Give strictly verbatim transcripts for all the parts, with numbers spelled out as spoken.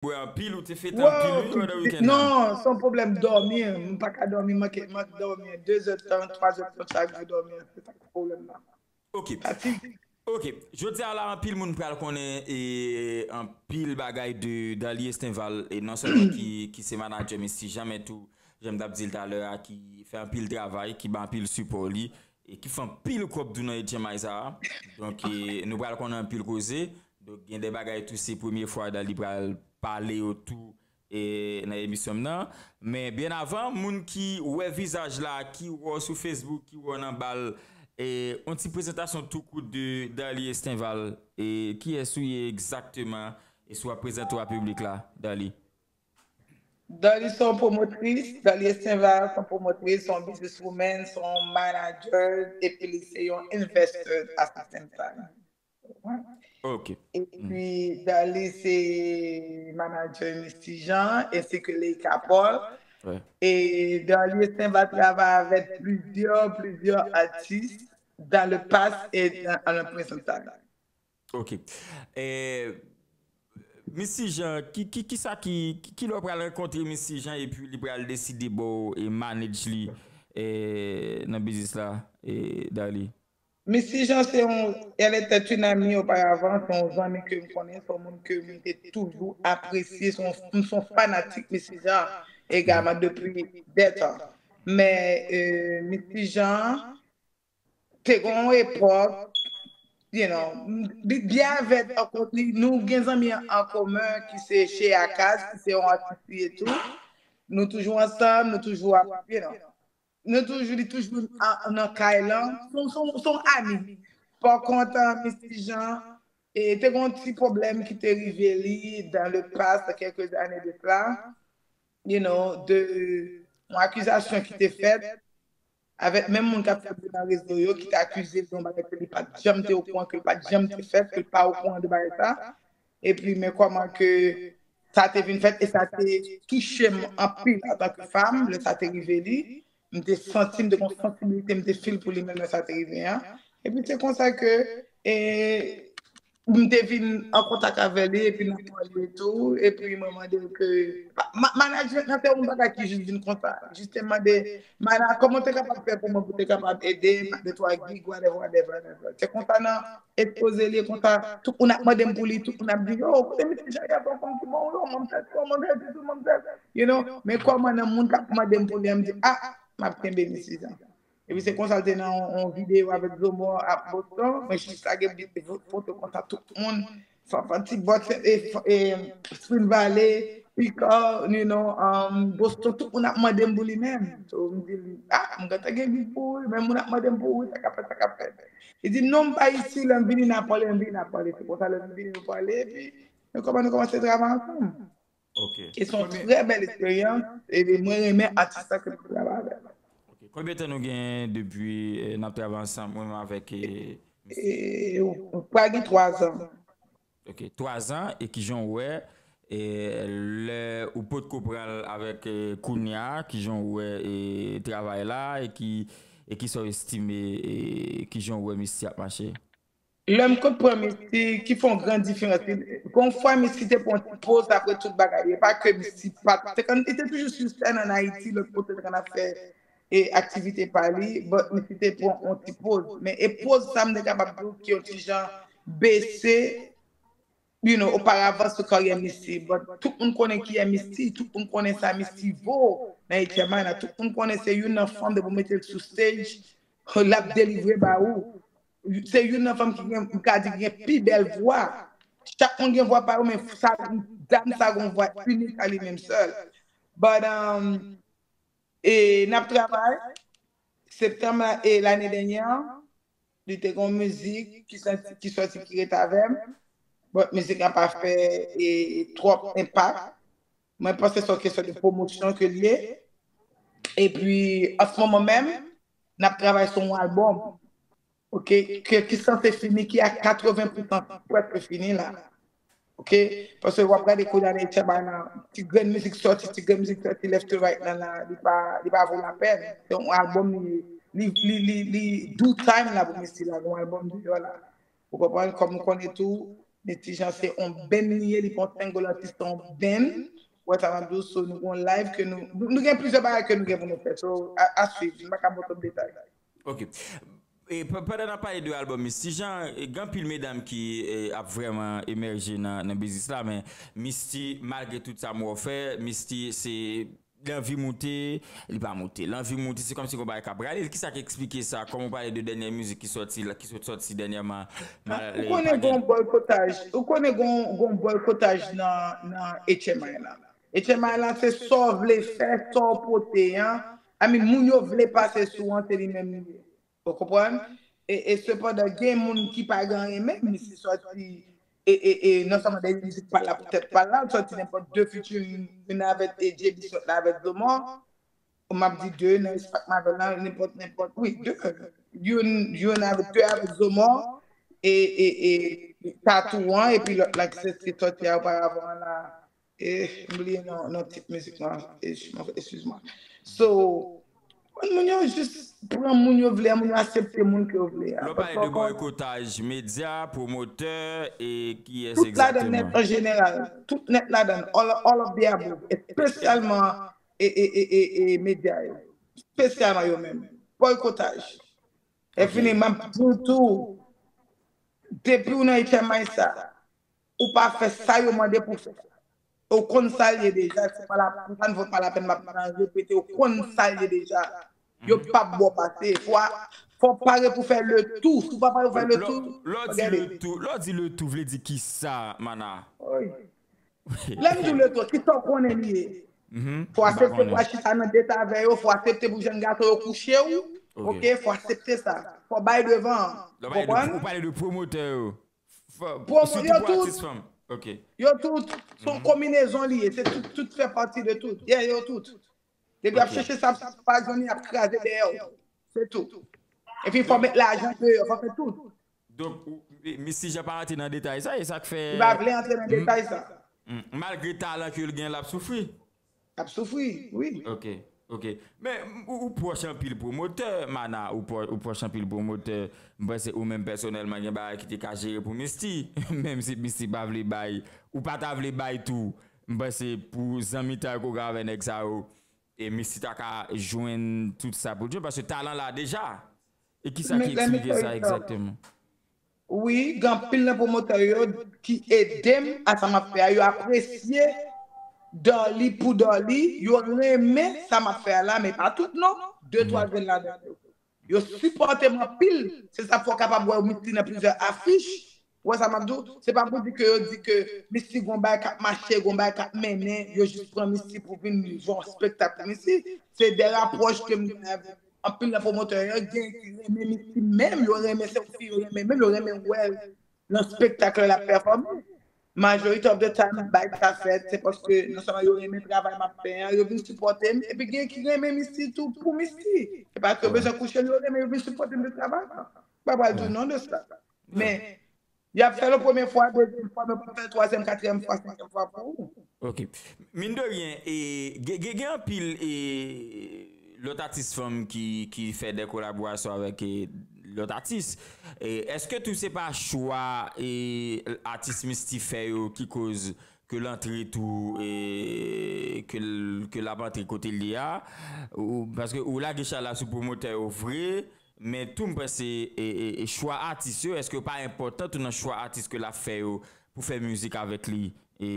Bwè anpil, ou te fete anpil, wi, pandan wikenn nan. Non, se yon pwoblèm dòmi. M pa ka dòmi, manke, manke dòmi. De zè tan, twa zè tan chak jou dòmi. Se sa ki pwoblèm nan. Ok. Fatig. Ok. Jodi a la, anpil moun pral konnen e anpil bagay de Darly Estinval, e non sèlman ki, ki se manadjè Misty Jean, men tou, jan m t ap di l talè a, ki fè anpil travay, ki ba anpil sipò li, e ki fè anpil kòb tou nan H M I sa a. Donk, e, nou pral konnen anpil koze. Donk, gen de bagay tou, se premye fwa Darly pral pale yo tou e, nan emisyon m nan. Men byen avan, moun ki wè vizaj la, ki wè w sou Facebook, ki wè w nan bal, e, yon ti prezantasyon tou kout de Darly Estinval, e, kiyès ou ye egzakteman, e si w ap prezante w a piblik la, Darly. Darly se yon pwomotris, Darly Estinval se yon pwomotris, se yon businesswoman, se yon manager, epi li se yon investor at the same time. Ok. Epi Darly se manager Misty Jean ensi ke Leïka Paul. Ouais. E Darly Estinval travay avèk plizyè, plizyè atis dans le passé et dans, dans le présent time. Ok. E, Misty Jean, ki, ki, ki sa ki, ki, ki lè w pral rankontre Misty Jean epi li pral deside ba w e manage li e, nan biznis la, e, Darly? Misty Jean, c'est un, elle était une amie auparavant, c'est un ami que je connais, c'est un monde que je t'ai toujours apprécié, c'est un, c'est un fanatique Misty Jean également depuis des temps. Mais euh, Misty Jean, te gen yon epòk, you know, m- bi- byen avèk ankò li, nou gen zanmi an komen ki se Shea Kaz, ki se yon atis li etou. Nou toujou ansanm, nou toujou ap, you know, nou toujou, li toujou an- nan kay lan. Se yon- se yon- se yon ami. Pa kont, Misty Jean, e te gen yon ti pwoblèm ki te rive li dans le passé, quelques années de cela, you know, de yon akizasyon ki te fèt avèk menm moun k ap fè bri nan rezo yo, ki te akize l de yon bagay ke li pa t janm te okouran, ke l pa t janm te fèt, ke l pa okouran de bagay sa. Epi men kòman ke sa te vin fèt, e sa te touche m anpil antanke fanm, lè sa te rive li. M te santi, m te gen yon sansibilite, m te feel pou li menm lè sa te rive an. Epi se konsa ke e, m te vin an kontak avè li, epi n ap pale tou, epi mwen mande l ke, ma- management nan se yon bagay ki jis vin konsa, jis te mande, mana, kòman w te kapab fè pou mwen, pou te kapab ede m, de twa gig, whatever, whatever, whatever. Se konsa nan ekspoze li, konsa, tout moun ap mande m pou li, tout moun ap di, yo, kote Misty Jean, y ap fè fanm ki bon, yo, manmzèl, yo, manmzèl, yo, manmzèl, you know, men kòman nan moun k ap mande m pou li, m di, ah, m ap kenbe Misty Jean. Epi se konsa l te nan yon, yon videyo avèk Zomò ap Boston. Mwen jis lage foto konsa tout moun. Fanfan ti bòt e, e Spring Valley, Picard, you know, um, Boston, tout moun ap mande m pou li menm. So, m di, ah, m gentan gen big pou ou, men moun ap mande m pou ou, sa k ap fèt, sa k ap fèt. Li di, non, m pa isi, lè m vini n a pale, m vini n a pale. Se konsa lè m vini nou pale, epi nou kòman nou kòmanse travay ansanm. Ok. E se yon trè bèl eksperyans. E mwen renmen atis la ke m travay avè l. Ok. Konbyen tan nou gen depi eh, n ap travay ansanm, mwen menm avèk eh, E pral gen twa zan. Ok, twa zan, e kijan w wè eh, lè ou potko pral avèk eh, kounye a, kijan w wè eh, travay la, e ki e kisa w estime, eh, kijan w wè Misty ap mache? Lè m konn pran Misty, ki fè yon gran diferans. Gon fwa Misty te pran yon ti poz apre tout bagay. E pa ke Misty pa t, te konn, li te toujou sou sèn ann Ayiti, lòt kote te konn ap fè e aktivite pa li, but Misty te pran yon ti poz. Men e poz sa m te kapab di w ki yon ti jan bese, you know, oparavan sou karyè Misty. But tout moun konnen kiyès Misty, tout moun konnen sa Misty vo nan H M I la. Tout moun konnen se youn nan fanm depi w mete l sou stage, l ap delivre ba ou. Se youn nan fanm ki gen, m ka di ki gen pi bèl vwa. Chak moun gen vwa pa yo, men sa, dam sa gen yon vwa inik a li menm sèl. But, um, e n ap travay. Septanm la, e lane dènyè an, li te gen yon mizik ki sòti, ki sòti ki ret avè m. But mizik la pa fè e, twòp enpak. Mwen panse se yon kesyon de pwomosyon ke l ye. Epi, an se moman menm, n ap travay sou yon albòm. Ok, ke, ki sanse fini, ki a katreven pousan prèske fini la. Ok, paske w ap gade kounye a nan H M I la, ti grenn mizik sòti, ti grenn mizik sòti, left to right nan la, li pa, li pa vo lapèn. Se yon albòm li, li, li, li, li do time la pou Misty lage yon albòm deyò la. Ou konprann, kòm ou konnen tou, Misty Jean se on band li ye, li pa on single artist, se on band. Wè sa m ap di w, so nou gen on live ke nou, nou, nou gen plizyè bagay ke nou gen pou nou fè. So, a, a swiv, m pa ka ba w twòp detay. Ok. E pandan n ap pale de album Misty Jean, gen anpil medam ki ap vrèman emèje nan, nan biznis la, men Misty, malgre tout sa m wè w fè, Misty se l anvi moute, li pa moute, l anvi moute, se kòmsi gon bagay k ap rale l. Kisa k eksplike sa? Kòm ou pale de dènyè mizik ki sòti, ki sot sòti dènyèman. Ou konnen gen yon bòykotaj, ou konnen gen yon bòykotaj nan, nan H M I la. H M I la se sa w vle fè, sa w pote an. I mean, moun yo vle pase sou an, se li menm li ye. Ou konprann? E, e sepandan, gen moun ki pa gen anyen menm, Misty sòti e, e, e non sèlman de mizik pa l la pou tèt pa l la, l sòti nenpòt de featuring, youn avèk e J B sòt la avèk Zomò. M ap di de nan espas Mavel la, nenpòt, nenpòt, wi, de. Youn, youn avèk, de avèk Zomò e, e, e Tatou an, epi lòt la ki se, se sòti a oparavan an la. E, m bliye non, non tit mizik lan. Eskiz mwen. So, moun yo jis pran moun yo vle a, moun yo aksepte moun ke yo vle a. Lè w pale de bòykotaj, medya, pwomotè, e kiyès egzakteman? Tout ladan nèt an jeneral. Tout nèt ladan. All, all of the above. Espesyalman e, e, e, e, e medya yo. Espesyalman yo menm. Bòykotaj. E fini, m ap di w tou, depi w nan H M I sa, ou pa fè sa yo mande pou fè. Ou konn sa l ye deja, se pa la, sa n vòt pa lapèn m ap repete, ou konn sa l ye deja. Yo p ap ba w pase. Fò, fò w pare pou fè le tou. Si w pa pare pou fè le tou, lè w di le tou, lè w di le tou, vle di kisa, Mana? Lè m di w le tou, kisa w konnen li ye? Fò w aksepte pou w al chita nan deta avè yo, fò w aksepte pou jèn gason yo kouche w. Ok, fò w aksepte sa. Fò w bay devan an. Ou konprann? Ou pale de pwomotè yo. Yo tout. Ok. Yo tout. Se yon konbinezon li ye. Se tout, tout fè pati de tout. Yeah, yo tout. Depi y ap chèche sa, sa pa jwenn, y ap kraze dèyè w. Se tou. Epi fò w met lajan deyò, fò w fè tout. Donk, Misty Jean pa rantre nan detay sa, e sa k fè. Li pa vle antre nan detay sa. Malgre talan ke l gen, l ap soufri. L ap soufri, wi. Ok, ok. Men ou pwòch anpil pwomotè, Mana, ou pwòch anpil pwomotè. M panse ou menm pèsonèlman gen bagay ki te ka jere pou Misty, menm si Misty pa vle bay, ou pa ta vle bay tou. M panse pou zanmitay ke w gen avè nèg sa yo, e Misty ta ka jwenn tout sa pou l jwenn, paske talan la deja. E kisa ki eksplike sa egzakteman? Wi, gen anpil nan pwomotè yo ki ede m a sa m ap fè a. Yo apresye Dolly pou Dolly, yo renmen sa m ap fè a la, men pa tout non. De twa grenn ladan yo. Yo sipòte m anpil. Se sa fè w kapab wè Misty nan plizyè afich. Ou wè sa m ap di w? Se pa pou di ke yo di ke Misty gon bagay k ap mache, gon bagay k ap mennen, yo jis pran Misty pou vin jwe yon espektak pou Misty. Se de rapwòch ke m gen avèk anpil nan pwomotè yo, gen ki renmen Misty menm, yo renmen se yon fi yo renmen menm, yo renmen wè l nan espektak lè l ap pèfòme. Majority of the time, bagay sa fèt, se paske non sèlman yo renmen travay m ap fè an, yo vin sipòte m, epi gen ki renmen Misty tou pou Misty. Se pa ke yo bezwen kouche l, yo renmen, yo vin sipòte m de travay la. M pa pral di w non de sa. Men, y ap fè l yon premye fwa, dezyèm fwa, men w p ap fè l twazyèm, katriyèm fwa, senkyèm fwa pou ou. Ok. Mine de rien, e, gen, gen, gen anpil e, lòt atis fanm ki, ki fè de kolaborasyon avèk e, lòt atis. E, èske tou se pa chwa e, atis Misty fè yo ki koz ke l antre tou e, ke l, ke l ap antre kote l ye a? Ou, paske ou lage chay la sou pwomotè yo vre, men tou m panse e, e, e chwa atis yo, èske yo pa enpòtan tou nan chwa atis ke l ap fè yo pou fè mizik avèk li, e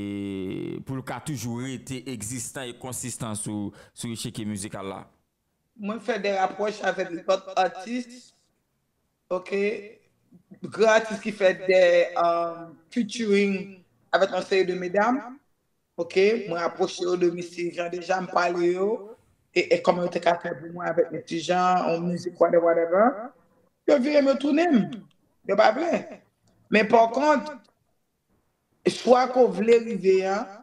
pou l ka toujou rete egzistan e konsistan sou, sou echike mizikal la? Mwen fè de rapwòch avèk lòt atis, ok, gran atis ki fè de um, featuring avèk yon seri de medam, ok, mwen apwoche yo de Misty Jean deja, m pale yo, e, e kòman yo te ka fè pou mwen avèk Misty Jean, yon mizik, whatever, whatever. Yo vire m, yo tounen m. Yo pa vle. Men pa kont, chwa ke w vle rive an,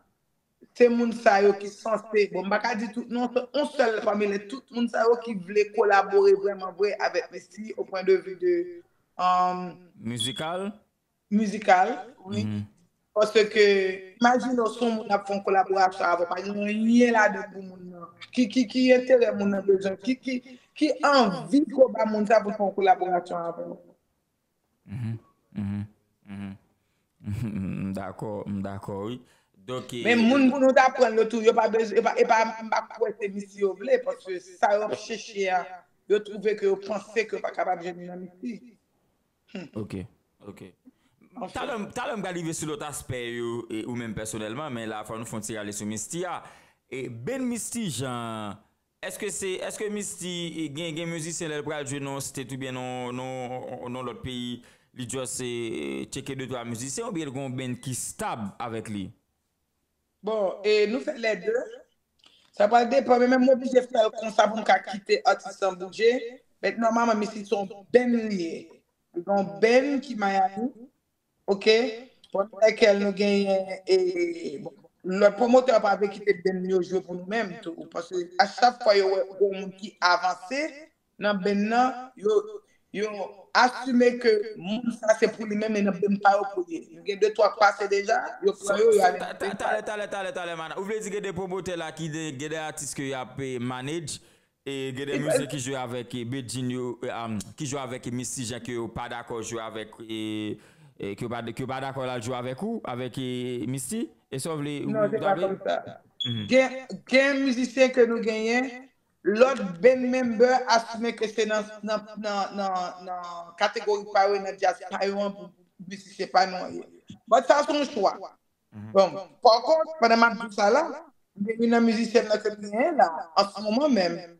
se moun sa yo ki sanse, bon, m pa ka di tout non, se yon sèl pami lè tout moun sa yo ki vle kolabore vrèman vre avèk Misty au point de vue de um, mizikal? Mizikal, wi. Paske, imajine w se yon moun ap fè yon kolaborasyon avè w, pa gen anyen ladan pou moun nan. Ki, ki, ki enterè moun nan bezwen? Ki, ki, ki anvi ke w ba moun sa pou l fè yon kolaborasyon avè w? M dakò, m dakò, wi. Donk, Men moun pou nou ta pran yo tou, yo pa bezwen, e pa, e pa, m pa kwè se misye yo vle, paske sa yo ap chèche a, yo twouve ke yo panse ke yo pa kapab jwenn li nan Misty. Ok, ok. Talè, talè m pral rive sou lòt aspè yo, e, ou menm pèsonèlman, men la, fò nou fè yon ti rale sou Misty a. E Ben Misty Jean, èske se, èske Misty, e, gen, gen mizisyen lè l pral jwe nan yon state oubyen nan, nan, nan lòt peyi, li just, e, tcheke de twa mizisyen oubyen l gen yon band ki stab avèk li? Bon, e nou fè lè de. Sa pral depann, men menm m oblije fè l konsa pou m ka kite atis lan bouje. Men nòmalman, Misty se yon band li ye. Li gen yon band ki Miami, ok? Pami lèkèl nou genyen, e, bon, lòt pwomotè pa vle kite band yo jwe pou nou menm tou. Paske a chak fwa yo wè gen yon moun ki avanse nan band nan, yo, yo asime ke moun sa se pou li menm e nan band pa yo pou li ye. Yo gen de twa k pase deja, yo pran yo, yo ale nan band pa yo. Talè, talè, talè, talè, mana. Ou vle di gen de pwomotè la ki de, gen de atis ke y ap, e, manage, e gen de mizisyen ki jwe avèk, e, Bedjine yo, e, am, ki jwe avèk, e, Misty Jean ke yo pa dakò jwe avèk, e, e, ke yo pa, ke yo pa dakò l al jwe avèk ou, avèk, e, Misty? E sa w vle, Non, se pa kòm sa. Gen, gen mizisyen ke nou genyen, lòt band member asime ke se nan, nan, nan, nan, nan kategori pa yo, nan djaz pa yo an pou mizisyen pa nou an ye. But sa se yon chwa. Bon, pa kont, pandan m ap di sa la, gen youn nan mizisyen nan ke m genyen la, an se moman menm,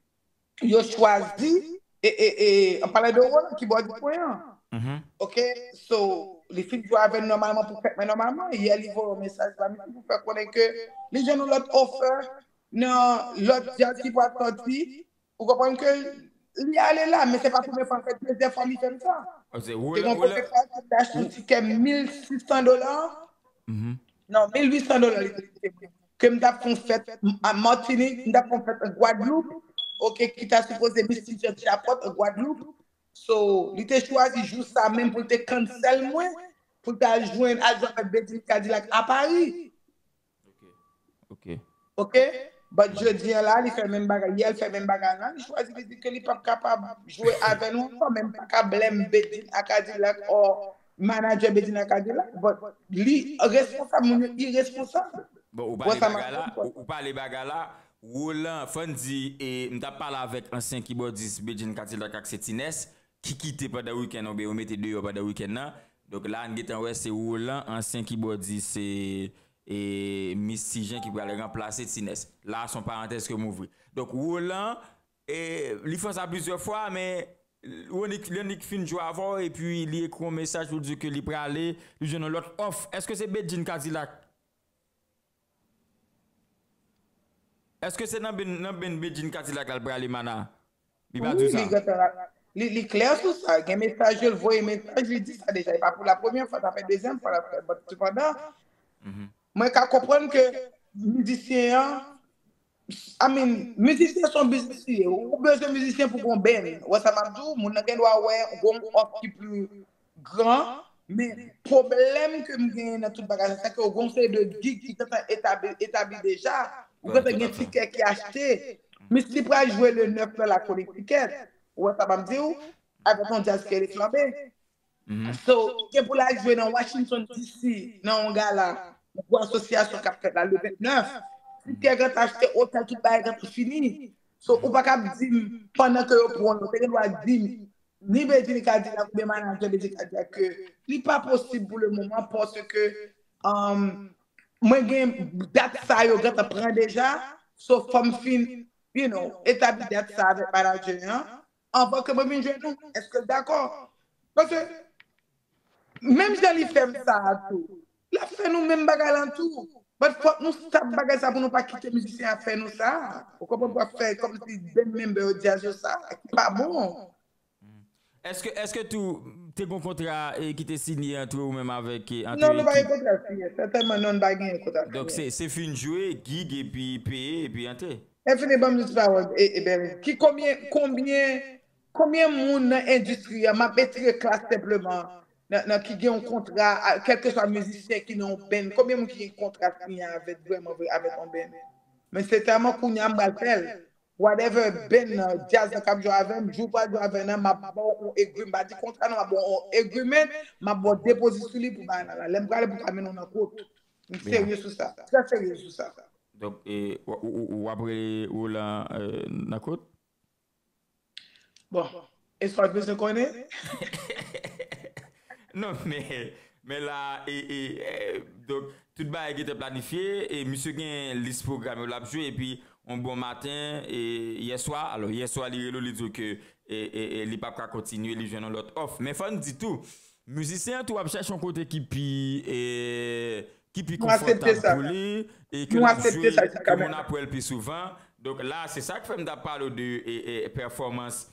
yo chwazi, e, e, e, an pale de Roland, kibòdis mwen an. Ok? So, li fin jwe avè m nòmalman pou fèt mwen nòmalman. Yè, li voye yon mesaj ba misye pou fè konnen ke li jwenn yon lòt offer nan lòt djaz ki pral sòti. Ou konprann ke li ale la, men se pa premye fwa, se dezyèm fwa li fè m sa. Te gen yon premye fwa, te achte yon tikè mil sis san dola. Non, mil uit san dola li te koute mwen. Ke m t ap fè yon fèt a Matinik, m t ap fè yon fèt an Gwadloup, ok, ki ta sipoze Misty Jean Chapot an Gwadloup. So, li te chwazi jou sa menm pou l te cancel mwen, pou l ta jwenn al jwe avèk Bedjine Cadillac a Paris. Ok. Ok? But jodi a la, li fè menm bagay. Yè, li fè menm bagay la. Li chwazi, li di ke li p ap kapab jwe avè nou ankò, men m pa ka blame Bedjine a Cadillac or manager Bedjine a Cadillac. But li responsab, moun yo iresponsab. Bon, ou pale bagay la, ou, ou pale bagay la. Roland, fò n di, e, m t ap pale avèk ansyen kibòdis Bedjine Cadillac ak se Tines, ki kite pandan wikenn, oubyen yo mete deyò pandan wikenn nan. Donk la, n gentan wè se Roland, ansyen kibòdis, e, e Misty Jean ki pral ranplase Tines. La, se yon parantèz ke m ouvri. Donk, Roland, e, li fè sa plizyè fwa, men Roland, Roland fin jwe avè w, epi li ekri yon mesaj pou l di ke li prale, li jwenn yon lòt òf. Èske se Bedjine Cadillac? Èske se nan band, nan band Bedjine Cadillac la l prale, mana? Li pa di w sa? Wi, li gentan la. Li, li klè sou sa. Gen mesaj yo, l voye mesaj, li di sa deja. E pa pou la premyè fwa, sa fè dezyèm fwa l ap fè. But sepandan, mwen ka konprann ke mizisyen an, I mean, mizisyen se yon biznis li ye. Ou bezwen mizisyen pou gon band. Ou wè sa m ap di w? Moun nan gen dwa wè gon òf ki pli gran, men pwoblèm ke m genyen nan tout bagay sa, se ke w gen yon seri de gig ki gentan etabli, etabli deja. Ou gentan gen tikè ki achte. Misty pral jwe le nèf la, la Connecticut. Ou wè sa m ap di w? Avèk yon djaz ki rele Flanbe. So, gen pou l al jwe nan Washington D C, nan yon gala, yon gwo asosyasyon k ap fèt la, le vennèf. Tikè gentan achte, otèl, tout bagay gentan fini. So, ou pa ka ap di m, pandan ke yo pran w, te gen dwa di m, ni Bedjine Cadillac oubyen manager Bedjine Cadillac ke li pa posib pou le moman paske, um, mwen gen dat sa yo gentan pran deja, so fò m fin, you know, etabli dat sa avèk manager an, anvan ke mwen vin jwenn ou. Èske l dakò? Paske, menm jan li fè m sa a tou, l ap fè nou menm bagay lan tou. But fòk nou stop bagay sa pou nou pa kite mizisyen ap fè nou sa. Ou konprann, pou ap fè kòmsi band member yo djaz yo sa, ki pa bon. Èske, èske tou te gon kontra, e, ki te sinye ant ou menm avèk, e, ant... Non, nou pa gen kontra sinye. Sètènman, non, nou pa gen kontra sinye. Donk, se, se fin jwe, gig, epi peye, epi antre. Enfini, ban m jis pawòl, e, e, Berlin. Ki konbyen, konbyen, konbyen moun nan endistri a, m ap retire klas senpleman, nan, nan ki gen yon kontra, a, kèlkeswa mizisyen ki nan yon band, konbyen moun ki gen kontra sinye avèk, vrèman vre, avèk yon band? Men sètènman, kounye a, m pral fè l. whatever band nan, jazz nan k ap jwe avè m, jou pral jwe avè nan, m ap ba w yon agreement, m pa di kontra non, m ap ba w yon agreement, m ap ba w depozit sou li pou bagay la. Lè m prale pou ka mennen w nan kot. M serye sou sa. Trè serye sou sa. Donk, e, w, w, w, w ap rele Roland euh, nan kot? Bon, e sa w bezwen konnen? Non, men, men la, e, e, e, donk, tout bagay gentan planifye, e misye gen lis pwogram yo l ap jwe, epi yon bon maten, e, yè swa, alò, yè swa, li rele w, li di w ke e, e, e, li p ap ka kontinye, li jwenn yon lòt òf. Men fò n di tou, mizisyen an tou ap chèche yon kote ki pi, e, ki pi konfòtab pou li, e ke l ap jwe, ke moun ap wè l pi souvan. Donk la, se sa k fè m t ap pale w de e, e, pèfòmans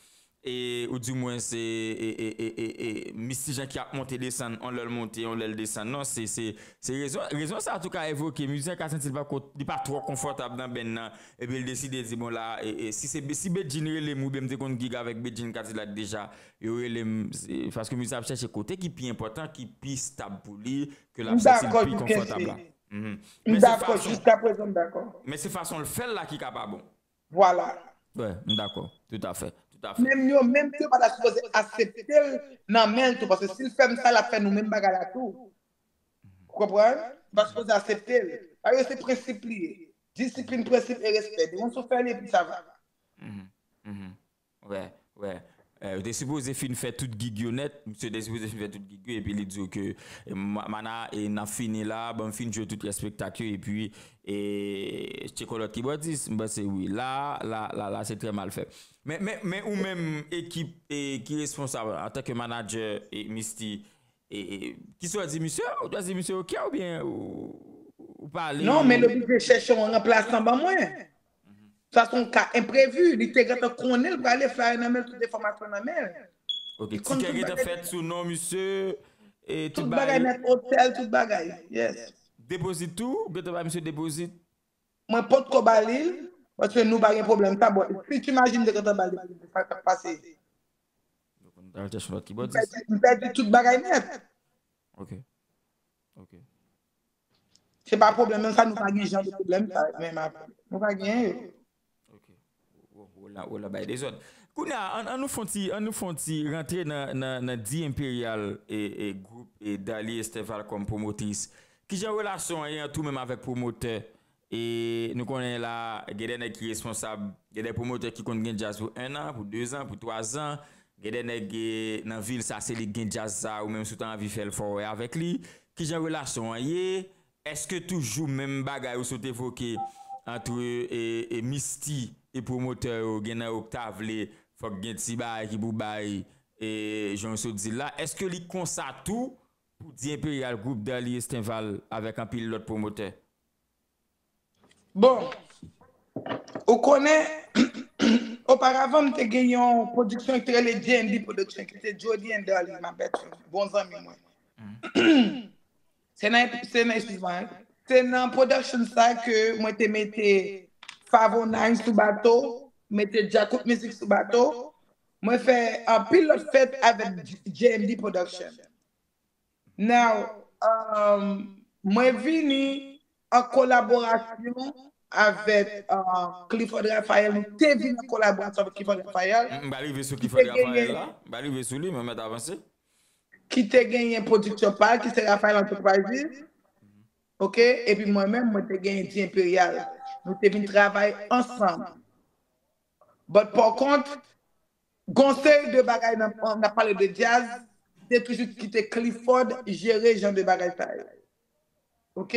e, ou di mwen se e, e, e, e, e, Misty Jean ki ap monte desann, on lè l monte, on lè l desann. Non, se, se, se rezon, rezon sa a tou ka evoke. Mizisyen ka santi l pa, ko- li pa twò konfòtab nan band nan, epi l deside di, bon, la, e, e, si se si Bedjine rele m, oubyen m te konn gig avèk Bedjine Cadillac deja, yo rele m, se- paske mizisyen ap chèche kote ki pi enpòtan, ki pi stab pou li, ke l ap santi l pi konfòtab la. Mhm. M dakò, jiskaprezan m dakò. Men se fason l fè l la ki ka pa bon. Vwala. Wi, m dakò. Toutafè. Toutafè. Menm yo, menm yo pa ta sipoze aksepte l nan men l tou, paske si l fè m sa, l ap fè nou menm bagay la tou. Ou konprann? Ou pa sipoze aksepte l. Sa yo se prensip li ye. Disiplin, prensip e respè. Depi w fè li, epi sa va. Mhm. Mhm. Wi, wi. Eh, yo te sipoze fin fè tout gig yo nèt, misye te sipoze fin fè tout gig yo, epi li di w ke eh, ma- mana e n ap fini la, ban m fin jwe tout espektak yo, epi e tcheko lòt kibòdis, m panse wi, la, la, la, la se trè mal fè. Men, men, men ou menm ekip e, ki responsab antanke manager e Misty, e, e, kisa w di misye, ou dwe di misye ok oubyen ou, ou pale? Non, men l oblije chèche yon ranplasan ban mwen. Sa se yon ka enprevi. Li te gentan konnen l prale, flyer nan men l, tout enfòmasyon nan men l. Ok, tikè gentan fèt sou non misye, e tout Tout bagay bagay. Nèt, otèl, tout bagay. Yes. Depozit tou, ou gentan bay misye depozit? Mwen potko ba li l, paske nou pa gen pwoblèm sa, bon, si tu imagine de gentan ba l depozit, sa k ap pase? Donk, nou ta chèche yon lòt M kibòdis. pèdi, m pèdi tout bagay nèt. Ok. Ok. Se pa pwoblèm nan sa, nou pa gen jan de pwoblèm sa, menm apre. Nou pa gen yo. Ok. Wola, wola bay dezòd. Kounye a, an, an nou fon ti, an nou fon ti rantre nan, nan, nan The Imperial e, e gwoup e Darly Estenval kòm pwomotris. Kijan relasyon an ye ant ou menm avèk pwomotè? E nou konnen la, gen de nèg ki responsab, gen de pwomotè ki konn gen djaz pou en an, pou de zan, pou twa zan. Gen de nèg e, nan vil sa, se li k gen djaz sa, ou menm si w ta anvi fè l, fò w wè avèk li. Kijan relasyon an ye? Èske toujou menm bagay ou sot evoke ant e, e Misty e pwomotè yo, gen nan yo k ta vle, fòk gen ti bagay ki pou bay, e jan w sot di l la? Èske li konsa tou pou The Imperial gwoup Darly Estenval avèk anpil lòt pwomotè? Bon, ou konnen, oparavan m te gen yon pwodiksyon ki te rele J and D Production, ki te Jody and Darly, m ap bèt bon zanmi mwen. Se nan, se nan, eskiz mwen, se nan production sa ke mwen te mete Favo Nine sou bato, mete Djakout Mizik sou bato, mwen fè anpil lòt fèt avèk J and D Production. Now, um, mwen vini an kolaborasyon avèk uh, Clifford Raphael, nou te vin an kolaborasyon avèk Clifford Raphael. M pa rive sou Clifford Raphael la, m pa rive sou li, men mèt avanse. Ki te genyen pwodiksyon pa l, ki se Raphael Enterprises. Ok, epi mwen menm, mwen te genyen The Imperial. Nou te vin travay ansanm. But pa kont, gon seri de bagay nan, nan pale de djaz, te toujou kite Clifford jere jan de bagay sa yo. Ok?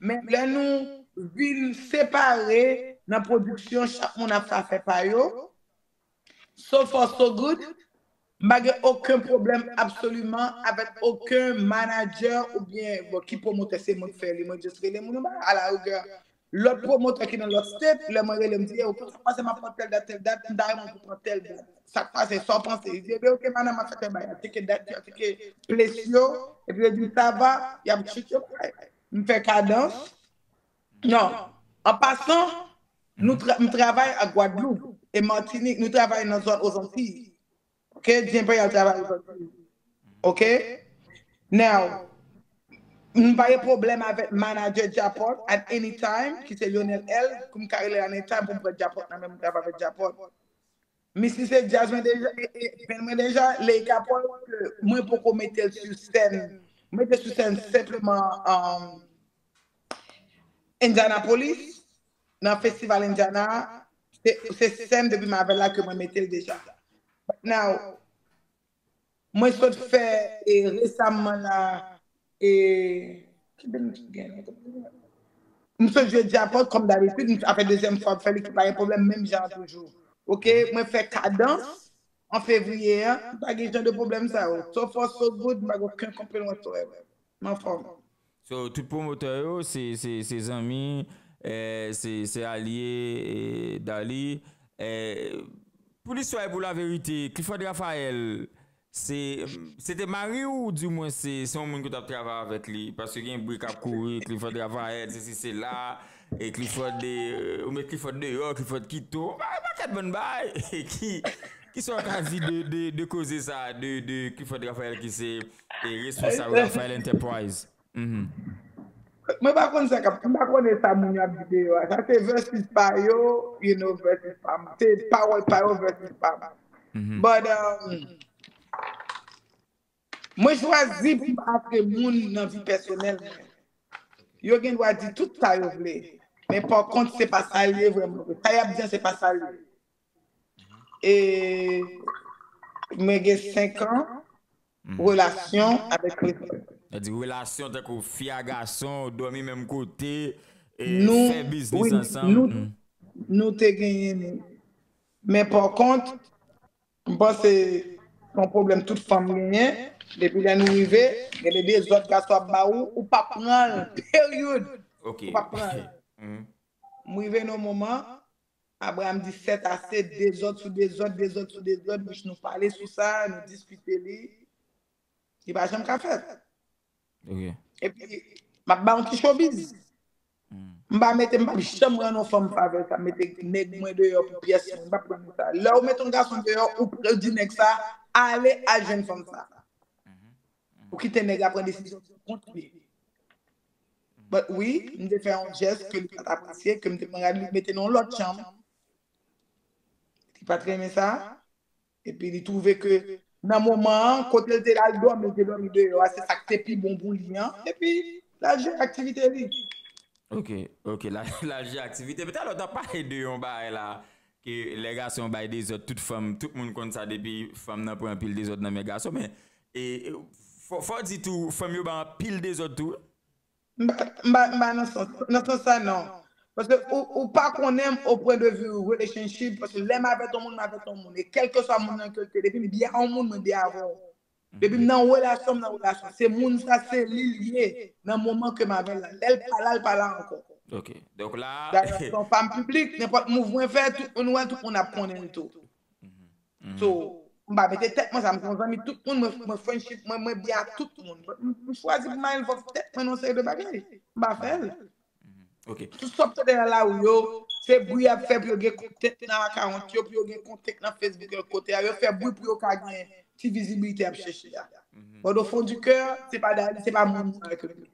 Men lè nou vin separe nan pwodiksyon, chak moun ap fè afè pa yo. So far, so good. M pa gen okenn pwoblèm absoliman avèk okenn manager oubyen bon, ki pwomotè, se mwen k fè li, mwen just rele moun yo ba. A la rigè, lòt pwomotè ki nan lòt state, lè mwen rele m di, yo, sa k pase, m ap pran tèl dat, tèl dat, m ta renmen pou pran tèl dat. Sa k pase, sa w panse? Li di, ebyen, ok, madanm, m ap fè tèl bagay, tcheke dat yo, tcheke ples yo, epi yo di m sa va, y ap tcheke yo. M fè kadans. Non, an pasan, nou tra- m travay ak Gwadloup e Matinik, nou travay nan zòn Ozantiy. Ok, Jemper al travay Ozantiy. Ok? Now, M pa gen pwoblèm avèk manager Djapòt at any time, ki se Lionel L, pou m ka rele at any time pou m pran Djapòt nan men, m travay avèk Djapòt. Misye se djaz mwen deja, e, e, band mwen deja, Ley Kapòl, ke mwen poko mete l sou sèn. Mwen mete sou sèn senpleman, um, Indianapolis, nan festival Indiana, se, se sèn depi m avè l la ke mwen mete l deja. But now, mwen sot fè, e, resamman la, e, ki band ki gen? M sot jwe Djapòt, kòm dabitid, m ap fè dezyèm fwa, m fè li ki pa gen pwoblèm, menm jan an toujou. Oke, mwen fè Kadans an fevriye an, m pa gen jan de pwoblèm sa yo. So far, so good, m pa gen okenn complaint whatsoever. M anfòm. So, tout pwomotè yo, se, se, se zanmi, eh, se, se alye, eh, Darly. Eh, pou listwa e pou laverite, Clifford Raphael, se, se te mari w, ou di mwen se, se yon moun ke w t ap travay avèk li, paske gen bri k ap kouri, Clifford Raphael, se si se la, e Clifford de, ou met Clifford deyò, Clifford kite w, pa, pa kat bann bagay, ki, ki sa w ka di de, de, de koze sa, de, de Clifford Raphael ki se, e responsab Raphael Enterprise? Mhm. Mwen pa konn sa k ap, mwen pa konnen sa moun yo ap di deyò a. Sa se versus pa yo, you know, versus pa m. Se pawòl pa yo versus pa m. Mhm. But, um, mwen chwazi pou m pa antre moun nan vi pèsonèl mwen. Yo gen dwa di tout sa yo vle. Men pa kont, se pa sa l ye vrèman. Sa y ap di an, se pa sa l ye. E mwen gen senk an relasyon avèk Clifford. Sa di relasyon tankou fi a gason, dòmi menm kote, e Nou, fè biznis wi, ansanm. nou, Mm. Nou te genyen nou. Men pa kont, m panse se yon pwoblèm tout fanm genyen. Depi lè nou rive, gen de dezòd gason ap ba ou, ou pa pran l, period. Ok. Ou pa pran l. Mhm. M rive nan moman, Abraham di sèt ase, dezòd sou dezòd, dezòd sou dezòd, men nou pale sou sa, nou diskite li. Li pa janm ka fèt. Ok. Epi, m ap ba yon ti showbiz. Mm. M pa mete, m pa janm rann yon fanm favè sa, mete nèg mwen deyò pou pyès mwen, m pa pran sa. Lè ou mete yon gason deyò, ou pran, di nèg sa, ale al jwenn fanm sa. Mhm. Ou kite nèg la pran desizyon kont li. But wi, m te fè yon jès ke li pa t apresye, ke m te pran rad li mete nan yon lòt chanm. Li pa t renmen sa. Epi li twouve ke nan moman an, kote l te al dòmi, l te dòmi deyò a, se sa k te pi bon pou li an. Epi l al jere aktivite li. Ok, ok, la, l al jere aktivite. Men talè w t ap pale de yon bagay la, ke lè gason bay dezòd, tout fanm, tout moun konn sa depi fanm nan pran anpil dezòd nan men gason, men e, e, fò, fò di tou, fanm yo bay anpil dezòd tou. M pa, m pa, m pa nan sans, nan sans sa non. Paske ou, ou pa konnen m au point de vue relationship, paske lè m avèk yon moun, m avèk yon moun. E kèlkeswa moun nan ke l te, depi m byen a yon moun, mwen byen avè w. Depi m nan relasyon, m nan relasyon. Se moun sa, se li l ye nan moman ke m avè l la. Lè l pa la, l pa la ankò. Ok. Donk la, Dayè, se yon fanm piblik, nenpòt move mwen fè, tout moun wè, tout moun ap konnen l tou. So, m pa mete tèt mwen sa, m se yon zanmi tout moun, mwen, mwen friendship, mwen, mwen byen ak tout moun. But m, m chwazi pou m al envolve tèt mwen nan yon seri de bagay. M pa fè l. Ok. Tout sa w ap tande nan lari yo, se bri y ap fè pou yo gen kontak nan akawont yo, pou yo gen kontak nan Facebook yo, kote a, yo fè bri pou yo ka gen ti vizibilite y ap chèche a. But au fond du cœur, se pa Darly, se pa moun sa ke m ye.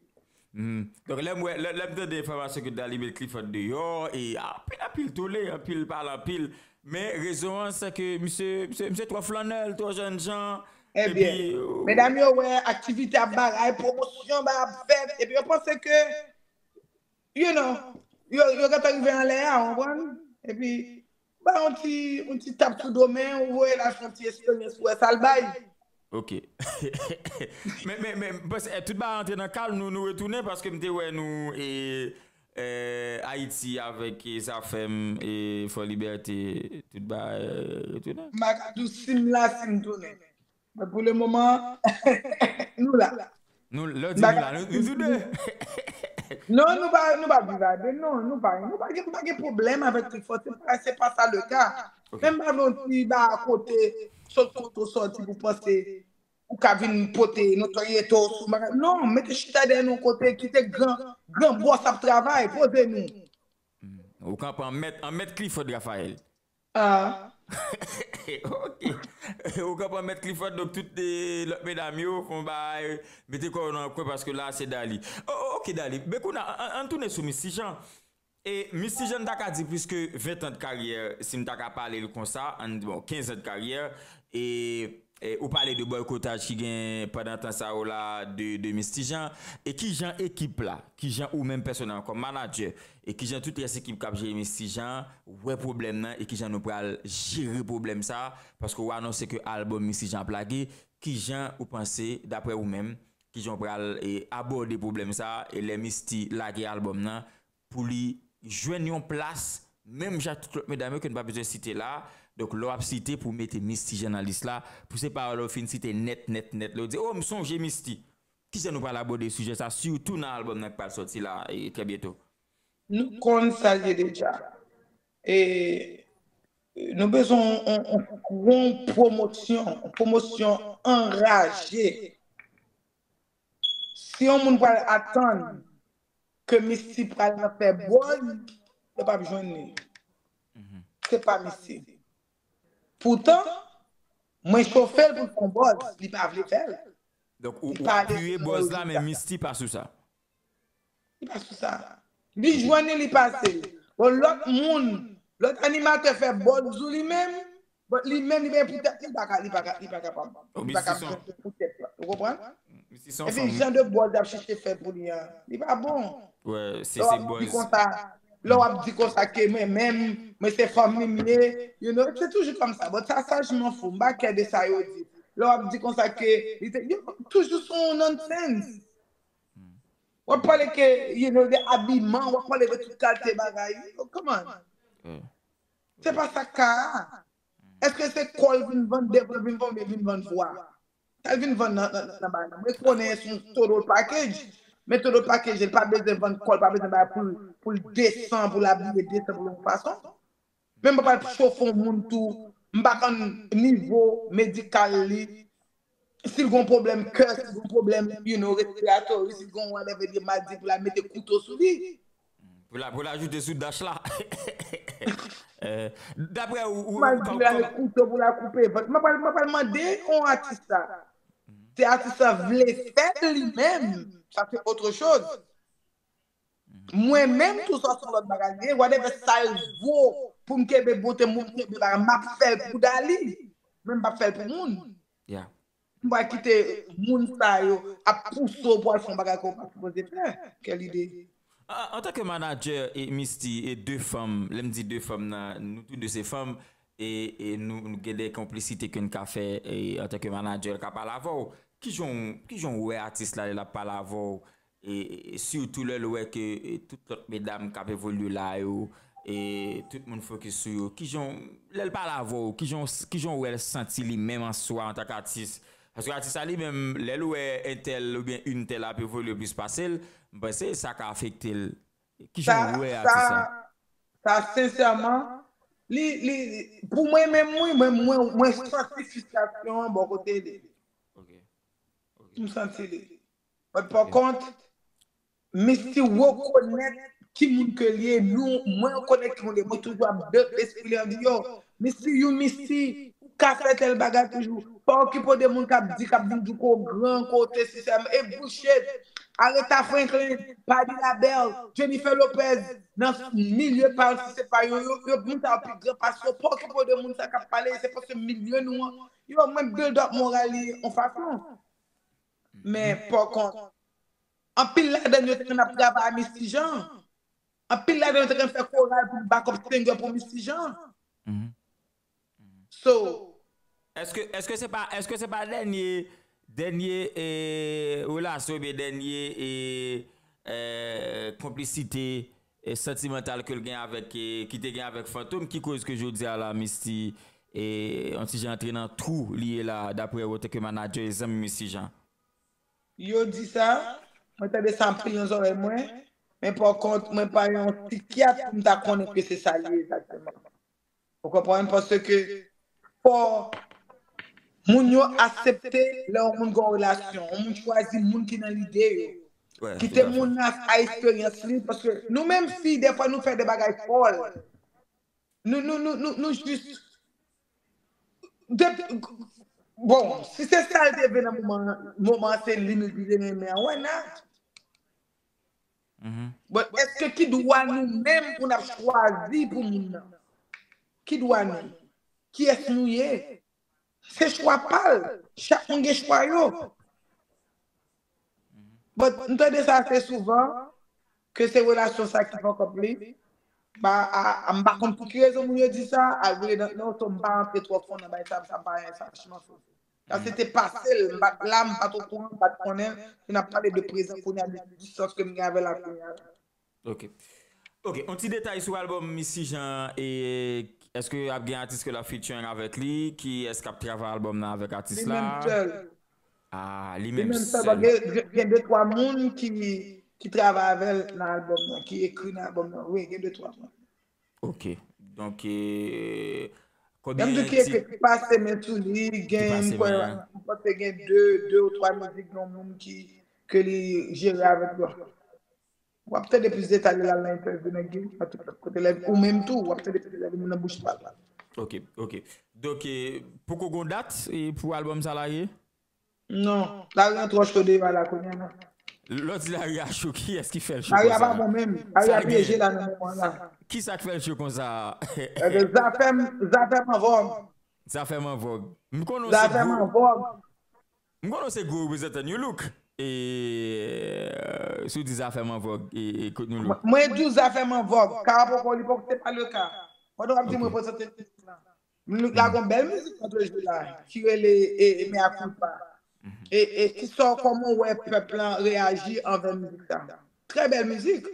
Hmm. Donk, lè m wè, lè, lè m tande enfòmasyon ke Darly met Clifford deyò, e anpil, anpil tole, anpil pale, anpil. Men rezon an, se ke misye, misye, misye twò flannè, twò jènjan. Ebyen, medam yo wè aktivite ap bagay, pwomosyon ba ap fèt, epi yo panse ke, you know, yo, yo gentan rive anlè a, w konprann? Epi, ba yon ti, yon ti tap sou do men, ou voye l al fè yon ti eksperyans, ou wè sa l bay. Ok. Men, men, men, m panse, eh, tout bagay antre nan kalm, nou, nou retounen, paske m te wè nou, e, eh, Ayiti avèk, e, Zafèm, e, Fò Libète, tout bagay, eh, retounen. M pa ka di w si m la, si m tounen. Men pou le moman, nou la. Nou, lè w di nou la, nou, nou tou de. Non, nou pa, nou pa viv a de, non, nou pa, nou pa gen, pa gen pwoblèm avèk Clifford, se pa, se pa sa le ka. Ok. Men m pa vle yon ti ba kote, sot kote w sòti pou panse ou ka vin pote notoryete w sou bagay. Non, mete chita dèyè nou kote, kite gran, gran bòs ap travay, poze nou. Ou kanpe an mèt, an mèt Clifford Raphael. Ah. Ok. Ou konprann, Mèt Clifford, donk tout de lòt medam yo fè yon bagay, mete kò yo nan yon kwen paske la se Dali. Oh, ok, Dali. Men kounye a, an, an tounen sou Misty Jean. E Misty Jean, n ta ka di plis ke ven tan de karyè, si n ta ka pale l konsa, an, bon, kenz an de karyè. E, e ou pale de bòykotaj ki gen pandan tan sa yo la de, de Misty Jean. E ki jan ekip la, ki jan ou menm pèsonèlman kòm manadjè, e ki jan tout rès ekip k ap jere Misty Jean wè pwoblèm nan, e ki jan nou pral jere pwoblèm sa, paske ou anonse ke albòm Misty Jean ap lage, ki jan ou panse, daprè ou menm, ki jan ou pral e, abòde pwoblèm sa, e lè Misty lage albòm nan, pou li jwenn yon plas, menm jan tout lòt medam yo ke n pa bezwen site la, donk lè w ap site pou mete Misty Jean nan lis la, pou se pa lè w fin site nèt, nèt, nèt, lè w di, oh, m sonje Misty. Kijan nou pral abòde sijè sa, sitou nan albòm nan k pral sòti la, e, trè byento? Nou konn sa l ye deja. E nou bezwen yon, yon, yon gwo pwomosyon, yon pwomosyon anraje. Si yon moun pral atann ke Misty pral nan fè bòz, yo p ap jwenn li. Se pa Misty. Poutan, mwen chofe l pou l fè yon bòz, li pa vle fè l. Donk, ou, ou apiye bòz la, men Misty pa sou sa. Li pa sou sa. Li jwenn li, li pase l. Bon, lòt moun, lòt animatè fè bòz sou li menm, bon, li menm, li menm pou tèt li, li pa ka, li pa ka, li pa kapab. Li pa ka jwenn pou tèt la. Ou konprann? Epi jan de bòz y ap chèche fè pou li an, li pa bon. Wè, se, se bòz. Lè w ap di konsa ke mwen menm, mwen se fanm li m ye, you know, se toujou kòmsa. Bon, sa, sa, je m'en fous, m pa kè de sa yo di. Lè w ap di konsa ke, li te, yo, toujou sou yon nonsense. W ap pale ke, you know, de abiman, w ap pale de tout kalite bagay. Yo, come on. Se pa sa k ka a. Èske se kò l vin vann devan l vin vann oubyen vin vann vwa? Sa l vin vann nan, nan, nan bagay la. Mwen konnen se yon total package. Men total package, li pa bezwen vann kò l, pa bezwen bay pou, pou l desan, pou l abiye desan pou yon fason. Men m pa pral chofe yon moun tou, m pa konn nivo medikal li. Si l gon pwoblèm kè, si l gon pwoblèm, you know, respiratory, si l gon whatever li ye, m a di pou l al mete kouto sou li. Pou l, pou l ajoute sou dash la. Eh, daprè ou, ou, m a di pou l al mete kouto pou l al koupe vant. M pa pral, m pa pral mande yon atis la. Si atis la vle fè l li menm, sa se autre chose. Mwen menm tou sa se yon lòt bagay li ye, whatever sa l vo pou m kenbe bonte moun, kenbe bagay, m ap fè l pou Dali. Men m p ap fè l pou moun. Yeah. M pa kite moun sa yo ap pouse w pou al fè yon bagay ke w pa sipoze fè. Kèl ide. An, antanke manadjè e Misty e de fanm, lè m di de fanm nan, nou tou de se fanm, e, e nou, nou gen de konplisite ke n ka fè, e antanke manadjè l ka pale avè w. Kijan w, kijan w wè atis la lè l ap pale avè w, e, e sitou lè l wè ke, e, tout lòt medam k ap evolye la yo, e tout moun fokis sou yo. Kijan w, lè l pale avè w, kijan w, kijan w wè l santi li menm an swa antanke atis? Paske atis la li menm, lè l wè entèl oubyen entèl ap evolye plis pase l, m panse sa ka afekte l. Kijan w wè atis la? Sa, sensèman, li, li, pou mwen menm, wi, mwen, mwen, mwen santi fristrasyon an bò kote li. M santi li. But pa kont, Misty rekonèt ki moun ke li ye, nou, mwen rekonèt ki moun li ye, mwen toujou ap build lespri li an di, yo, Misty, you Misty, ou ka fè tèl bagay toujou. Pa okipe w de moun k ap di, k ap vin di w ke w gran, ke w te sisèm, e bullshit. Aretha Franklin, Patti LaBelle, Jennifer Lopez, nan milye pa yo, si se pa yo, yo, yo, moun sa yo pi gran pase yo. Pa okipe w de moun sa k ap pale, se paske milye nou an, yo, mwen build up moral li yon fason. Men, pa kont, anpil ladan yo te konn ap travay a Misty Jean. Anpil ladan yo te konn fè koral pou back up singer pou Misty Jean. So, Èske, èske se pa, èske se pa dènye, dènye, e, relasyon oubyen dènye, e, e, konplisite, e, santimantal ke l gen avèk, e, ki te gen avèk Fantom ki koz ke jodi a la Misty, e, yon ti jan antre nan twou li ye la, daprè w, antanke manadjè e zanmi Misty Jean? Yo di sa, mwen tande sa anpil nan zòrèy mwen, men pa kont, mwen pa yon sikyat pou m ta konnen ke se sa li ye egzakteman. Ou konprann? Paske fò moun yo aksepte lè yon moun gen yon relasyon, yon moun chwazi moun ki nan lide yo. Kite moun nan a eksperyans li, paske nou menm fi, dèfwa nou fè de bagay fòl. Nou, nou, nou, nou, nou jis. De, bon, si se sa l te vle nan moman, moman se li nou ki te renmen an, why not? But èske ki dwa nou menm pou n ap chwazi pou moun nan? Ki dwa nou? Kiyès nou ye? Se chwa pa l. Chak moun gen chwa yo. But m tande sa ase souvan, ke se relasyon sa ki fuck up li. Ba, a, a, m pa konn pou ki rezon moun yo di sa, I really don't know, so m pa antre twò fon nan bagay sa, sa m pa renmen sa, franchman. Sa se te pase l, m pa t la, m pa t okouran, m pa t konnen, se n ap pale de prezan kounye a, de distans ke m gen avè l la kounye a. Ok. Ok, yon ti detay sou albòm Missy Jean, e èske ap gen atis ke l ap featuring avèk li? Kiyès k ap travay albòm nan avèk atis la? Li menm sèl. Ah, li menm sèl. Li menm sèl, gen de twa moun ki, ki travay avè l nan albòm nan, ki ekri nan albòm nan. Wi, gen de twa moun. Ok. Donk, e, konbyen ti... Menm di ki ekri, ki pase men sou li, gen, m panse gen de, de ou twa mizik, gen moun ki, ke li jere avèk yo. W ap tande plis detay la nan entèvyou nèg yo, nan tout lòt kote lè ou menm tou, w ap tande plis detay moun nan bouch pa l. Ok, ok. Donk, e, poko gon dat, e, pou albòm sa lage? Non, lari an twò cho deyò a la kounye a la. Lè w di lari a cho, kiyès ki fè l cho konsa? Lari a pa bon menm, lari a pyeje la nan moman la. Kisa k fè l cho konsa? Zafè m, zafè m an vòg. Zafè m an vòg. M konnen w se gwo. Zafè m an vòg. M konnen w se gwo reprezantan New Look. E, si w di zafè m an vòg, e, e kot New Look? Mwen di w zafè m an vòg. Ka poko, li poko, se pa le ka. Pandan w ap di m reprezante New Look la. New Look la gon bèl mizik mwen te jwe la, ki rele, e, e, Mea Culpa. E, e, ki sò kòman w wè pèp lan reyaji anvè mizik sa. Trè bèl mizik.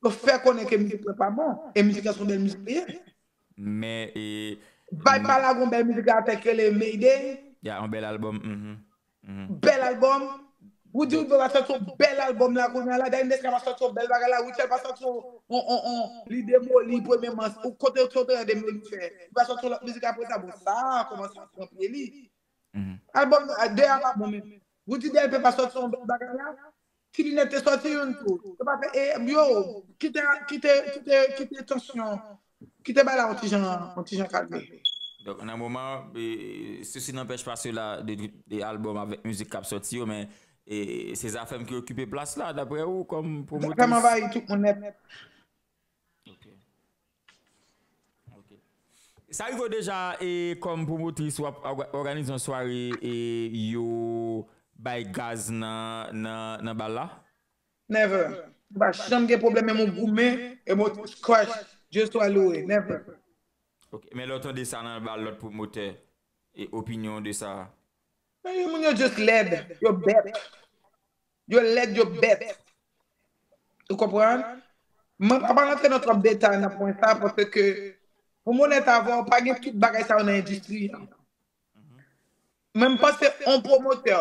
Yo fè konnen ke mizik mwen pa bon. E mizik la se yon bèl mizik li ye. Men, e, vibe pa la gon bèl mizik la tèt ki rele Mayday. Ya, yon bèl albòm. Bèl albòm. Roody Woodboy va sòti yon bèl albòm la kounye a la. Dany Desca va sòti yon bèl bagay la. Rutshelle va sòti yon, yon, yon, yon, li demoli premyèman. Ou kote yo te demoli fè. Li va sòti yon lòt mizik apre sa. Bon, sa kòmanse ap pran pye li. Albòm de a pa bon menm. Roody D L P va sòti yon bèl bagay la. Ti Linèt te sòti youn tou. Yo pa fè, e, yo, kite, kite, kite, kite tansyon, kite bagay la yon ti jan, yon ti jan kalme. Donk, nan moman, e, ceci n'empêche pas cela de, de albòm avèk mizik k ap sòti yo, men, e, se Zafèm ki okipe plas la, daprè ou, kòm pwomotris? Zafèm anvayi tout moun nèt. Ok. Ok. Sa rive w deja, e, kòm pwomotris, w ap òga-, òganize yon sware, e, yo bay gaz nan, nan, nan bal la? Never. M pa janm gen pwoblèm, menm yon goumen, e mwen crush, Dieu soit loué. Never. Ok, men lè w tande sa nan bal lòt pwomotè, e opinyon w de sa? Men moun yo just lèd, yo bèt. Yo lèd, yo bèt. Ou konprann? Mwen pa pral antre nan twòp detay nan pwen sa, paske pou m onèt avè w, pa gen tout bagay sa yo nan endistri an. Men m panse yon pwomotè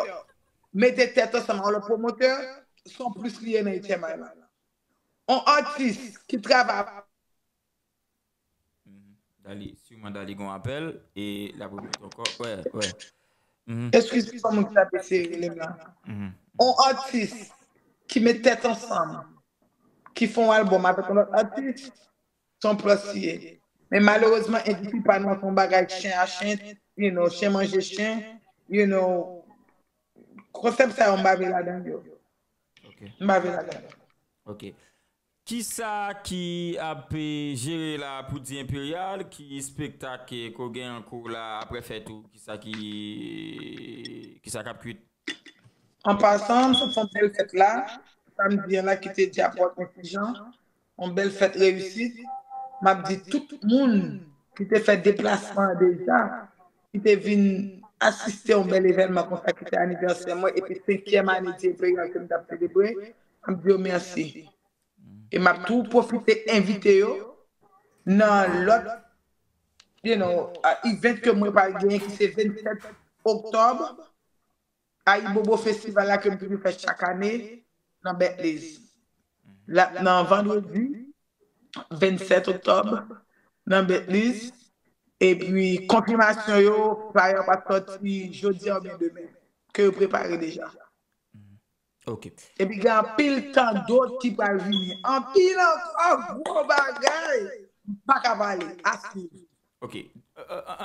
mete tèt ansanm ak yon lòt pwomotè, se yon plis li ye nan H M I la. Yon atis ki travay Dali, siman Dali gon apèl, e l ap reponn ankò. Wè, wè. Eskize m, yon moun ki t ap eseye rele m la. Yon atis ki met tèt ansanm, ki fè yon albòm avèk yon lòt atis, se yon plis li ye. Men malerezman, endistri pa nou an se yon bagay chen a chen, you know, chen manje chen, you know, konsèp sa yo m pa vle ladan yo. M pa vle ladan yo. Ok. Kisa ki ap, e, jere la pou di Enperyal? Ki espektak, e, ke w gen an kou la apre fèt ou? Kisa ki, kisa k ap kwit? An pasan, m sot fè yon bèl fèt la. Samdi an la ki te Djapòt Misijan. Yon bèl fèt reyisit. M ap di tout moun ki te fè deplasman an deja, ki te vin asiste yon bèl evènman konsa ki te anivèsè mwen, epi senkyèm ane di Enperyal ke m t ap selebre, m ap di yo mèsi. E m ap tou pwofite envite yo nan lòt, you know, uh, event ke mwen pral genyen ki se vennsèt oktòb, Ayibobo Festival la ke m toujou fè chak ane nan Betliz. L ap nan vandredi vennsèt oktòb nan Betliz. Epi konfimasyon yo, flyer ap sòti jodi a oubyen demen. Ke yo prepare deja. Ok. Epi gen anpil tan dòt ki pral vini. Anpil ankò, gwo bagay. M pa ka pale. Aswiv. Ok.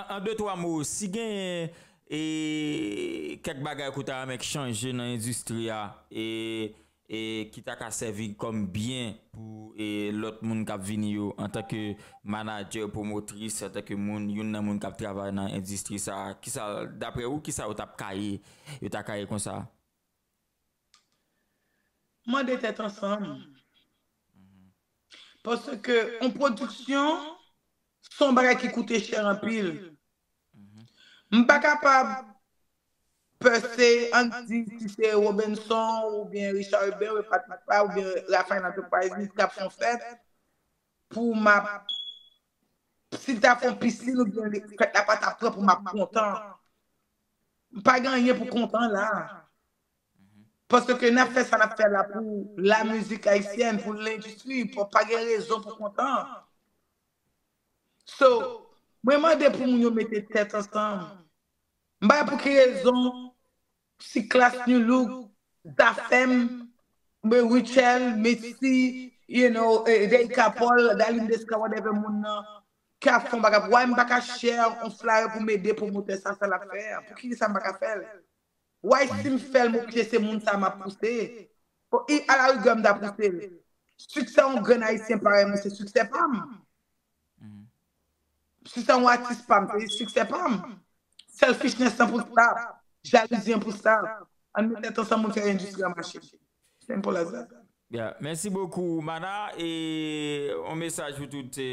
An de twa mo, si gen e, kèk bagay ke w ta renmen k chanje nan endistri a, e, e ki ta ka sèvi kòm byen pou e, lòt moun k ap vini yo, antanke manadjè, pwomotris, antanke moun, youn nan moun k ap travay nan endistri sa a, kisa, dapre ou, kisa yo t ap ka ye, yo ta ka ye konsa? Mande tèt ansanm. Paske yon pwodiksyon, se yon bagay ki koute chè anpil. M pa kapab pèse, ann di, si se Robinson oubyen Richard Hubert, Patrick Paul oubyen Raphaël Enterprises k ap fè yon fèt, pou m ap, si l ta fè yon pisin oubyen fèt la pa t ap pran pou m ap kontan. M pa gen anyen pou kontan la. Paske n ap fè sa n ap fè la pou la mizik ayisyèn, pou lendistri, pou pa gen rezon pou kontan. So, mwen mande pou moun yo mete tèt ansanm. M pa wè pou ki rezon si Klass, Nu Look, Zafèm, Rutshelle, Mitski, you know, eh, Deika Paul, Darline Desca, whatever moun nan, ki ap fè yon bagay. Why m pa ka share yon flyer pou m ede pwomotè sa, sa l ap fè a? Poukisa m pa ka fè l? Why si m fè l, m oblije se moun sa m ap pouse? Bon, i, alarigè, m ta pouse l. Siksè yon grenn ayisyen parèy mwen, se siksè pa m. Siksè yon atis pa m, se siksè pa m. Selfishness lan pou stop. Jalouzi an pou stop. Ann met tèt ansanm pou n fè endistri an mache. Simple as that. Yeah. Mèsi bokou, Mana. E yon mesaj pou tout e,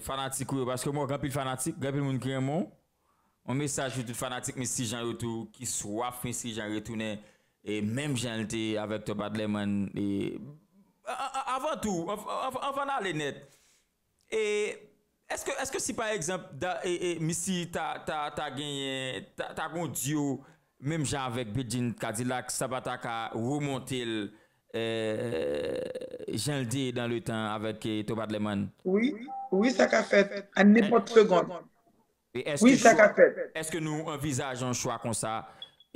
fanatik ou yo, paske mwen gen anpil fanatik, gen anpil moun ki renmen w. Yon mesaj pou tout fanatik Misty Jean yo tou, ki swaf Misty Jean retounen, e menm jan l te avèk Top Adlerman. E, a- a- a- avan tou, anv- anv- anvan n ale nèt, e èske, èske si pa egzanp, da- e- e Misty ta, ta, ta genyen, ta, ta gon dyo, menm jan avèk Bedjine Cadillac, sa pa ta ka remonte l, e, jan l te ye dan le tan avèk e, Top Adlerman? Wi, wi, sa ka fèt a nenpòt segonn. E Wi, èske sa ka chwa, fèt. Èske nou anvizaje yon chwa konsa,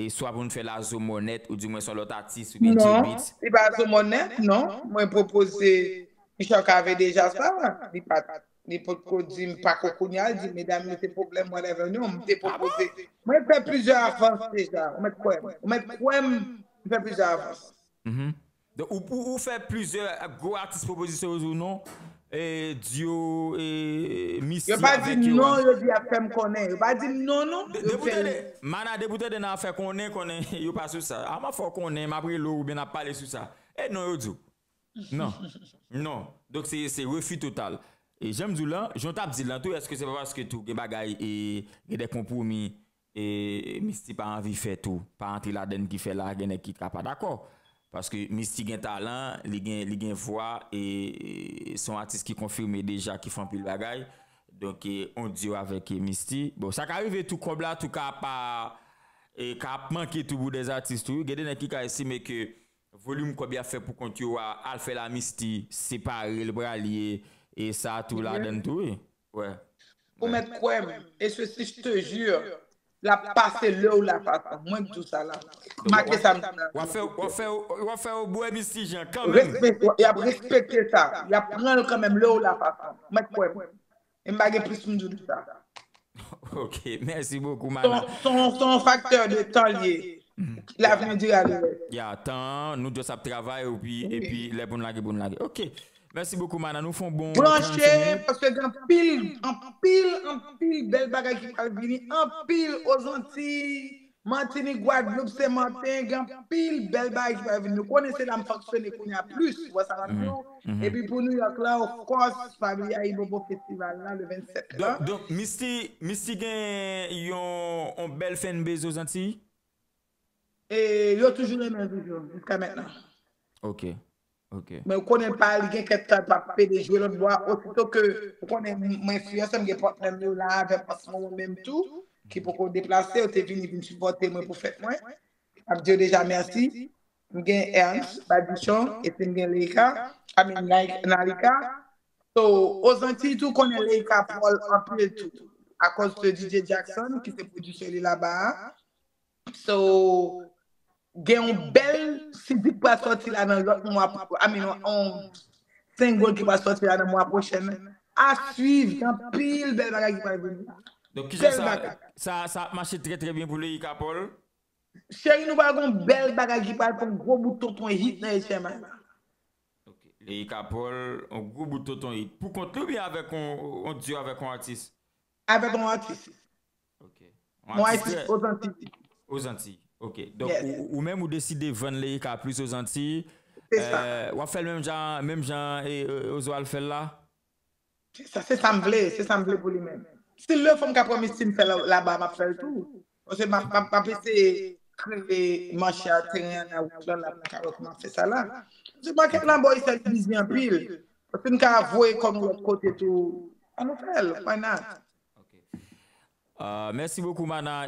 e swa pou n fè l a Zo Mònèt, oudimwen yon lòt atis, oubyen Jay Non, Beatz? Li pa Zo Mònèt, non. Mwen pwopoze Richard Cavé deja sa. Li pa, li potko di m pa ko kounye a, li di medam yo se pwoblèm, whatever. Non, m te pwopoze. Mwen fè plizyè avans deja. Ou mèt kwè m. Ou mèt kwè m, m fè plizyè avans. Mhm. Donk, ou, ou, ou fè plizyè gwo atis pwopozisyon, yo di w non, e, dyo, e, Misty Yo pa di avèk yo non, a. Yo di y ap fè m konnen. Yo pa di m non, non. De- Yo Depi w fè tande, Mana, depi w tande nan afè konnen, konnen, yo pa sou sa. A, m ap fè w konnen, m ap rele w, oubyen n ap pale sou sa. E non, yo di w. Non. Non. Donk, se, se refi total. E jan m di w lan, jan w t ap di l lan tou, èske se pa paske tou gen bagay, e, gen de konpwomi, e Misty pa anvi fè tou, pa antre ladann ki fè la, gen nèg ki ka pa dakò. Paske Misty gen talan, li gen, li gen vwa, e, e se yon atis ki konfime deja, ki fè anpil bagay. Donk, e, on dyo avèk, e, Misty. Bon, sa ka rive tou, kòb la tou ka pa, e, ka ap manke tou pou dèz atis tou. Gen de nèg ki ka estime ke volim kòb y ap fè pou kont yo a, al fè l a Misty, separe l pral ye, e sa tou ladann tou, wi. Wè. Ou mèt kwè m. E se si je te jure, l ap pase lè ou la fason. Mwen k di w sa la. Make sa m di la. W ap fè, w ap fè, w ap fè yo bwè Misty Jean kanmenm. Respè, y ap respekte sa. Y ap pran l kanmenm lè ou la fason. Ou mèt kwè m. E m pa gen plis pou m di w de sa. Ok, mèsi bokou, Se Mana. yon- se yon- se yon faktè de tan l ye. L'avenir dira le reste. Ya, tan, nou just ap travay, epi, epi lè pou n lage, pou n lage. Ok, mèsi bokou, Mana. Nou fè yon bon Branche, trannsenk minit. Paske gen anpil, anpil, anpil bèl bagay ki pral vini, anpil Ozantiy, Matinik, Gwadloup, Senmante, gen anpil bèl bagay ki pral vini. Nou konnen se la m fonksyone kounye a plis, wè sa m ap di w. Epi pou New York la, of course, Family Ayibobo Festival la, le vennsèt la. Donk, donk, Misty, Misty gen yon, yon bèl fanbase Ozantiy? E yo toujou renmen l toujou, jiska mentnan. Ok, ok. Men ou konnen pa li gen kèk tan l p ap pede jwe lòt bò a, osito ke ou konnen m- mwen enfliyanse m, gen patnè m yo la avè m an se moman menm tou, ki poko deplase, yo te vini vin sipòte mwen pou fèt mwen. M ap di yo deja mèsi. M gen Ernst, Badichon, epi m gen Leika, I mean, Nalika. So, Ozantiy tou konnen Leika Paul anpil tou. Akoz de D J Jackson, ki se pwodisè li laba a. So, gen yon bèl C D k pral sòti la nan lòt mwa, I mean, yon single ki pral sòti la nan mwa pwochèn. A swiv, gen anpil bèl bagay ki pral vini. Donk, kijan sa, sa, sa ap mache trè trè byen pou Leyika Paul? Cheri, nou pral gen yon bèl bagay ki pral fè yon gwo bout tonton hit nan H M I la. Ok. Leyika Paul, yon gwo bout tonton hit. Pou kont li oubyen avèk yon, yon duo avèk yon atis? Avèk yon atis. Ok. Yon atis Ozanti. Ozanti. Ok. Donk, ou, ou menm ou deside vann Leyika plis Ozanti. W ap fè l menm jan, menm jan e Oswald fè l la? Se sa, se sa m vle, se sa m vle pou li menm. Si l le fè m ka pwomèt si m fè l laba, m ap fè l tou. Paske m ap eseye kreye manchè teren an nan wout lan la, pou m ka wè kòman fè sa la. Se makèt lan bò isit li bizi anpil. Paske m ka voye kò nou lòt kote tou. An nou fè l, why not? Mèsi bokou, Mana.